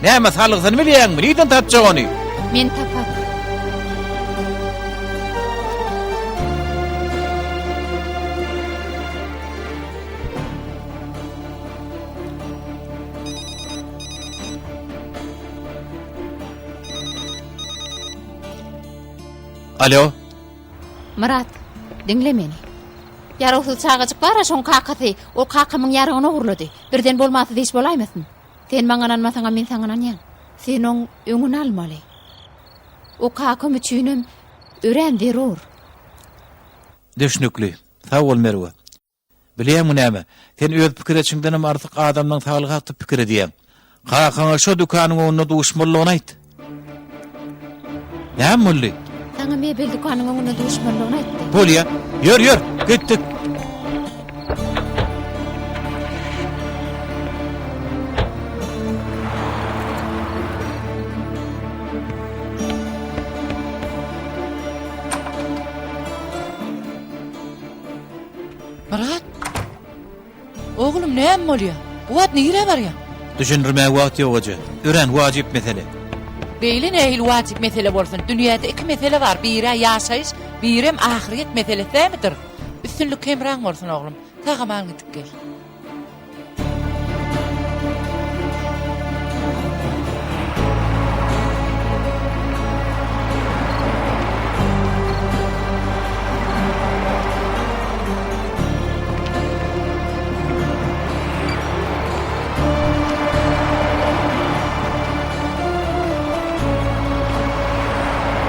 Näme salgysyny bilýäňmi? Nirden tapjak ony? Men taparyn. Alo. Myrat, diňle meni. Ýarawsyz çagajyk bar-a şoň kakasy, ol kakamyň ýaragyny ogurlady. Birden bolmansyz iş bolaýmasyn? Sen maňa ynanmasaňam men saňa ynanýan. Sen oň öňüni almaly. O kakam üçinem örän zerur. Düşnükli. Sag bol Merwe. Bilýäňmi näme, sen öz pikir etişiňdenem artyk adamlaň saglygy hakda pikir edýäň. Kakaňa şo dükanyň öňünde duşmalydygyny aýt. Näme boldy? Saňa mebel dükanyň öňünde duşmalydygyny aýtdy. Bolýa. Ýör, ýör, gitdik. Myrat! Oglum, näme bolýar? Bu wagt nirä barýaň? Düşündirmäge wagt ýok eje. Örän wajyp mesele. Beýle nähili wajyp mesele bolsun? Dünýäde iki mesele bar, biri-ä ýaşaýyş, birem ahyrýet meselesi dälmidir? Üstünlik hemraň bolsun, oglum. Sag-aman gidip gel.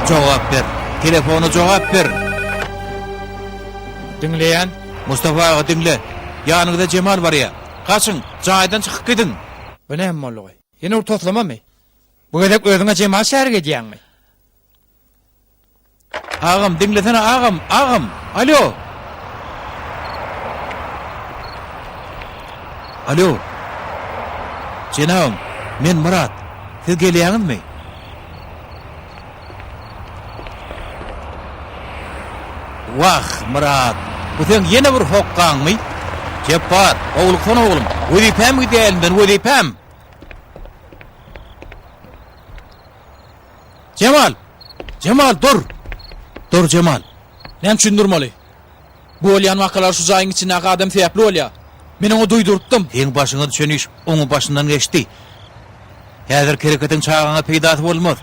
Jogap ber. Telefona jogap ber. Diňleýän. Mustafa aga diňle. Ýanyňyza Jemal barýa. Gaçyň, jaýdan çykyp gidiň. Bu näme boldugy? Ýene bir toslamamy? Bu gezek özüňe Jemal şärik edýäňmi? Agam, diňlesene agam, agam. Alo. Alo. Jenabym, men Myrat. Siz gelýäňizmi? Wah, Myrat, bu seň ýene bir hokgaňmy? Jepbar, howluksana oglum. Wezipäm gidýär elimden, wezipäm. Jemal! Jemal, dur! Dur, Jemal! Näme üçin durmaly? Bu bolýan wakalar şu jaýyň içindäki adam sebäpli bolýar. Men oňa duýdurypdym. Seň başyňa düşen iş oň başyndan geçdi. Häzirki hereketiň çagaňa peýdasy bolmaz.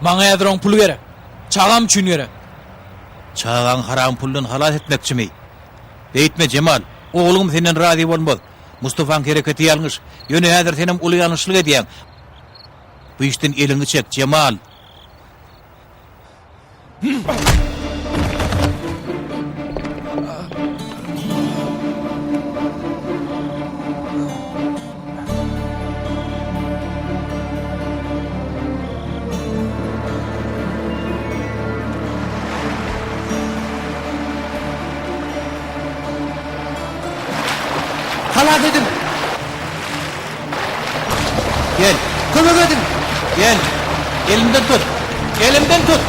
Maňa häzir oň puly gerek. Çagam üçin gerek. Çagaňy haram puldan halas etmekçimi? Beýtme, Jemal. Ogluňam senden razy bolmaz. Mustafaň hereketi ýalňyş. Ýöne häzir senem uly ýalňyşlyk edýäň. Bu işden eliňi çek, Jemal! Halas ediň! Gel. Kömek ediň! Gel. Elimden tut. Elimden tut.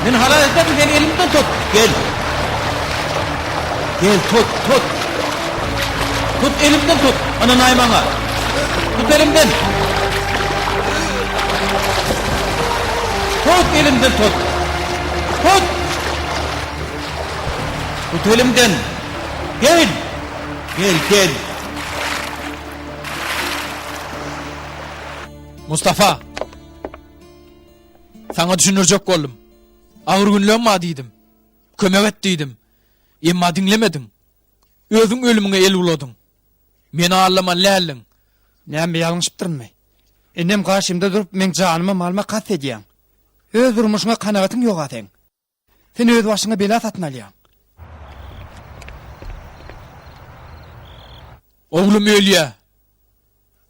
Men halas ederin seni elimden tut. Gel. Gel tut, tut. Tut elimden tut. Ynanaý maňa. Tut elimden. Tut elimden tut. Tut. Tut elimden. Gel. Gel, gel. Mustafa! Saňa düşündirjek boldum. Agyr günleň bar diýdim. Kömek et diýdim. Emma diňlemediň. Özüň ölümiňe el uladyň. Meni aldamaly däldiň. Näme, ýalňyşypdyrynmy? Indem garşymda durup, meň janyma, malyma kast edýäň. Öz durmuşyňa kanagatyň ýog-a seň. Sen öz başyňa bela satyn alýaň. Oglum ölýä.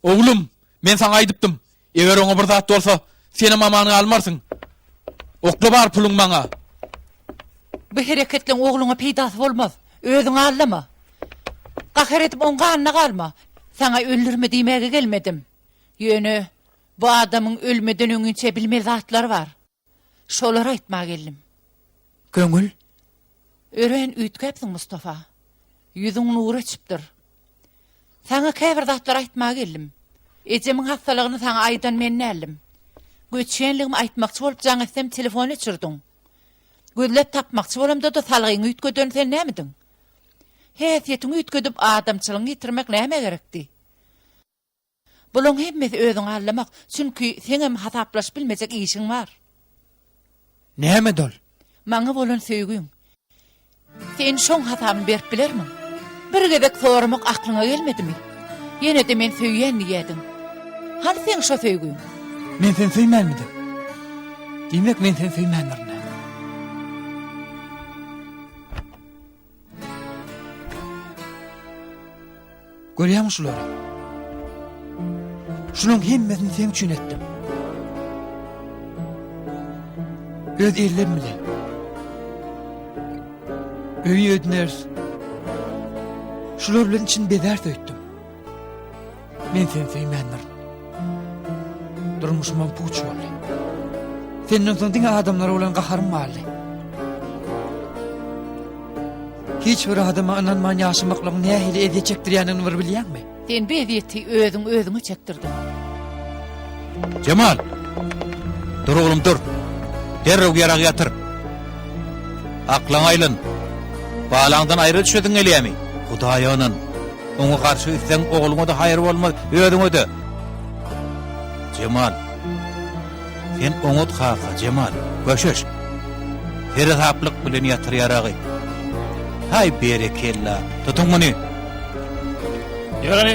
Oglum, men saňa aýdypdym, eger oňa bir zat bolsa, senem aman galmarsyň. Okla bar puluň maňa. Bu hereketleň ogluňa peýdasy bolmaz. Özüňi aldama. Gahar edip oň ganyna galma. Saňa öldürme diýmäge gelmedim. Ýöne bu adamyň ölmeden öňinçä bilmeli zatlary bar. Şolary aýtmaga geldim. Köňül. Örän üýtgäpsiň, Mustafa. Ýüzüň nur öçüpdir. Saňa käbir zatlary aýtmaga geldim. Ejemiň hassalygyny saňa aýdan men däldim. Göçýänligimi aýtmakçy bolup jaň etsem telefon öçürdiň. Gözläp tapmakçy bolamda-da salgyňy üýtgeden sen nämediň? Häsiýetiňi üýtgedip adamçylygyňy ýitirmek nämä gerekdi? Bulaň hemmesi özüňi aldamak, çünki seňem hasaplaşyp bilmejek işiň bar. Nämedi ol? Maňa bolan söýgüň. Sen şoň hasabyny berip bilermiň? Bir gezek soramak aklyňa gelmedimi? Ýene-de men söýýän diýýädiň. Hany seň şo söýgüň? Men seni söýmänmidim? Diýmek men seni söýmändirin-ä. Görýäňmi şulary? Şulaň hemmesini seň üçin etdim. Öz ellerim bilen. Öý edineris. Şular bilen içini bezäris öýtdüm. Men seni söýmändirin. Durmuşymam puç boldy. Senden soň diňe adamlara bolan gaharym galdy. Hiç bir adama ynanman ýaşamaklygyň nähili ezýet çekdirýändigini bir bilýäňmi? Sen bu ezýeti özüň özüňe çekdirdiň. Jemal! Dur oglum dur. Derrew ýarag ýatyr. Aklyňa aýlan. Balaňdan aýra düşesiň gelýämi? Hudaýa ynan. Oňa garşy gitseň ogluňa-da haýyr bolmaz, özüňe-de. Jemal! Sen oňat kaka, Jemal. Köşeş. Seresaplyk bilen ýatyr ýaragy. Haý, berekella. Tutuň muny. Ýör hany.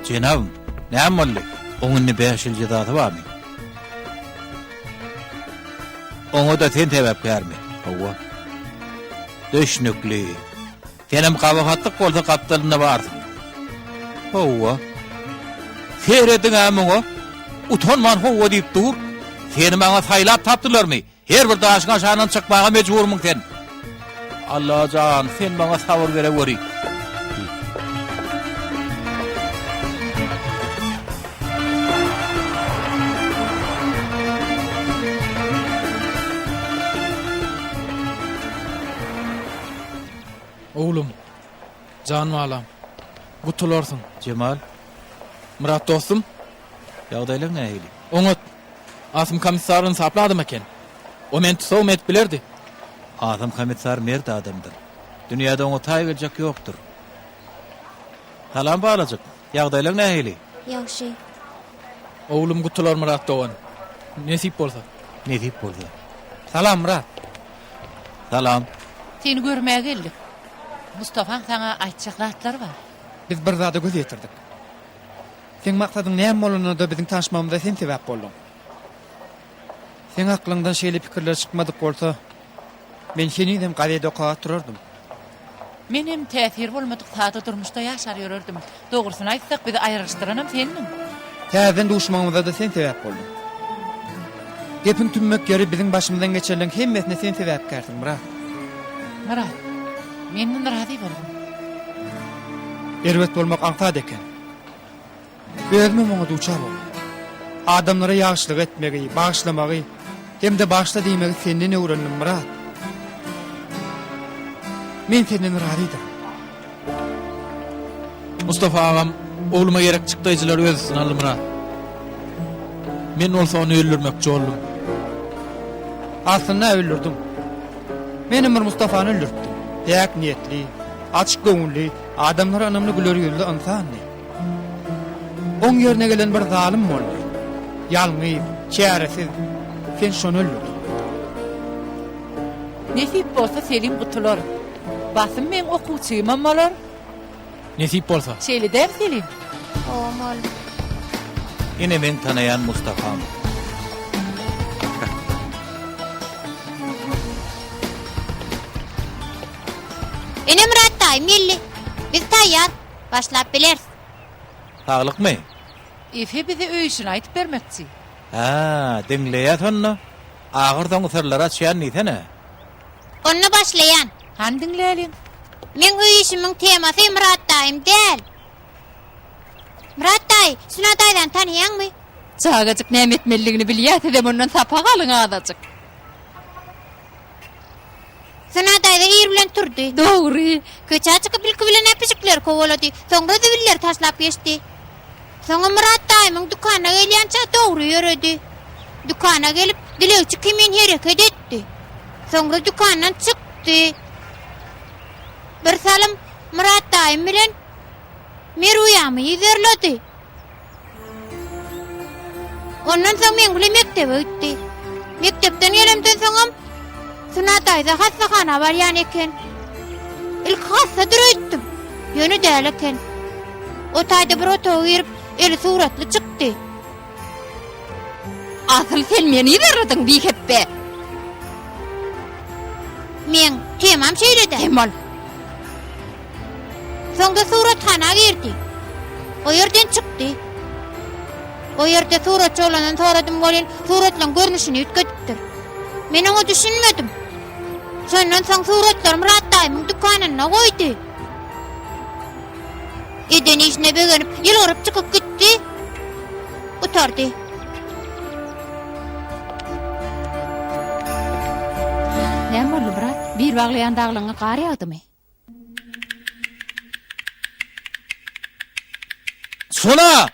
Jenabym, näme boldy? Oň indi bäş ýyl jezasy barmy? Oňa-da sen sebäpkärmi? Hawa. Düşnükli. Senem gabahatlyk bolsa gapdalynda barsyň. Hawa. Serediň-ä muňa! Utanman hawa diýip dur. Seni maňa saýlap tapdylarmy? Her bir daşyň aşagyndan çykmaga mejburmyň sen? Allajan, sen maňa sabyr bereweri. Oglum, jan balam, gutularsyň. Jemal. Myrat dostum. Ýagdaýlaň nähili? Oňat. Asym komissar ynsaply adam eken. O meni tusagym edip bilerdi. Asym komissar mert adamdyr. Dünýäde oňa taý geljek ýokdur. Salam balajyk. Ýagdaýlaň nähili? Ýagşy. Oglum gutular Myrat dogan. Nesip bolsa. Nesip bolsa. Salam Myrat. Salam. Seni görmäge geldik. Mustafaň saňa aýtjak zatlary bar. Biz bir zada göz ýetirdik. Seň maksadyň näme bolanda-da biziň tanyşmagymyza sen sebäp bolduň. Seň aklyňdan şeýle pikirler çykmadyk bolsa, men henizem gazet okap oturardym. Menem täsiri bolmadyk sada durmuşda ýaşar ýörerdim. Dogrusyny aýtsak, bizi aýrylyşdyranam sendiň. Täzeden duşmagymyza-da sen sebäp bolduň. Gepiň tümmek ýeri biziň başymyzdan geçenleň hemmesine sen sebäpkärsiň, Myrat. Myrat, menden razy bolgun. Erbet bolmak aňsat eken. Özümem oňa duçar boldum. Adamlara ýagşylyk etmegi, bagyşlamagy hem-de bagyşla diýmegi senden öwrendim, Myrat. Men senden razydyryn. Mustafa agam ogluma gerek çykdaýjylary öz üstüne aldy, Myrat. Men bolsa ony öldürmekçi boldum. Aslynda öldürdiň. Menem bir Mustafany öldüripdim. Päk niýetli, açyk göwünli, adamlara ynamly güler ýüzli ynsandy. Oň ýerine gelen bir zalym boldy. Ýalňyz, çäresiz. Sen şony öldürdiň. Nesip bolsa Selim gutular. Basym meň okuwçymam bolar. Nesip bolsa. Şeýle däl Selim? Hawa mugallym. Ine meň tanaýan Mustafam. Ine Myrat daýym geldi. Biz taýýar. Başlap bileris. Saglykmy? Efe bize öý işini aýdyp bermekçi. Hä, diňleýäs onda. Ahyrsoňy syrlary açýan diýsene. Onda başlaýan. Hany diňläliň. Meň öý işimiň temasy Myrat daýym däl. Myrat daýy, Suna daýzany tanaýaňmy? Çagajyk näme etmelidigini bilýär, sizem ondan sapak alyň azajyk. Suna daýza ir bilen turdy. Dogry. Köçä çykyp ilki bilen-ä pişikleri kowalady, soňra zibilleri taşlap geçdi. Soňam Myrat daýymyň dükanyna gelýänçä dogry ýöredi. Dükana gelip, dilegçi kimin hereket etdi. Soňra dükandan çykdy. Bir salym Myrat daýym bilen Merwiýamy yzarlady. Ondan soň meň bilen mekdebe gitdi. Mekdepden gelemden soňam Suna daýza hassahana barýan eken. Ilki hassadyr öýtdüm. Ýöne däl eken. O taýda bir otaga girip, eli suratly çykdy. Asyl sen meni yzarladyň, bihepbe! Meň temam şeýle-dä. Sem bol. Soňda surathana girdi. O ýerden çykdy. O ýerde suratçy oglandan soradym welin, suratlaryň görnüşini üýtgedipdir. Men oňa düşünmedim. Şondan soň suratlary Myrat daýymyň dükanynda goýdy. Eden işine begenip, ýylgyryp çykyp gitdi. Gutardy. Näme boldy, Myrat? Bil baglaýan daglygyňa gar ýagdymy? Sona!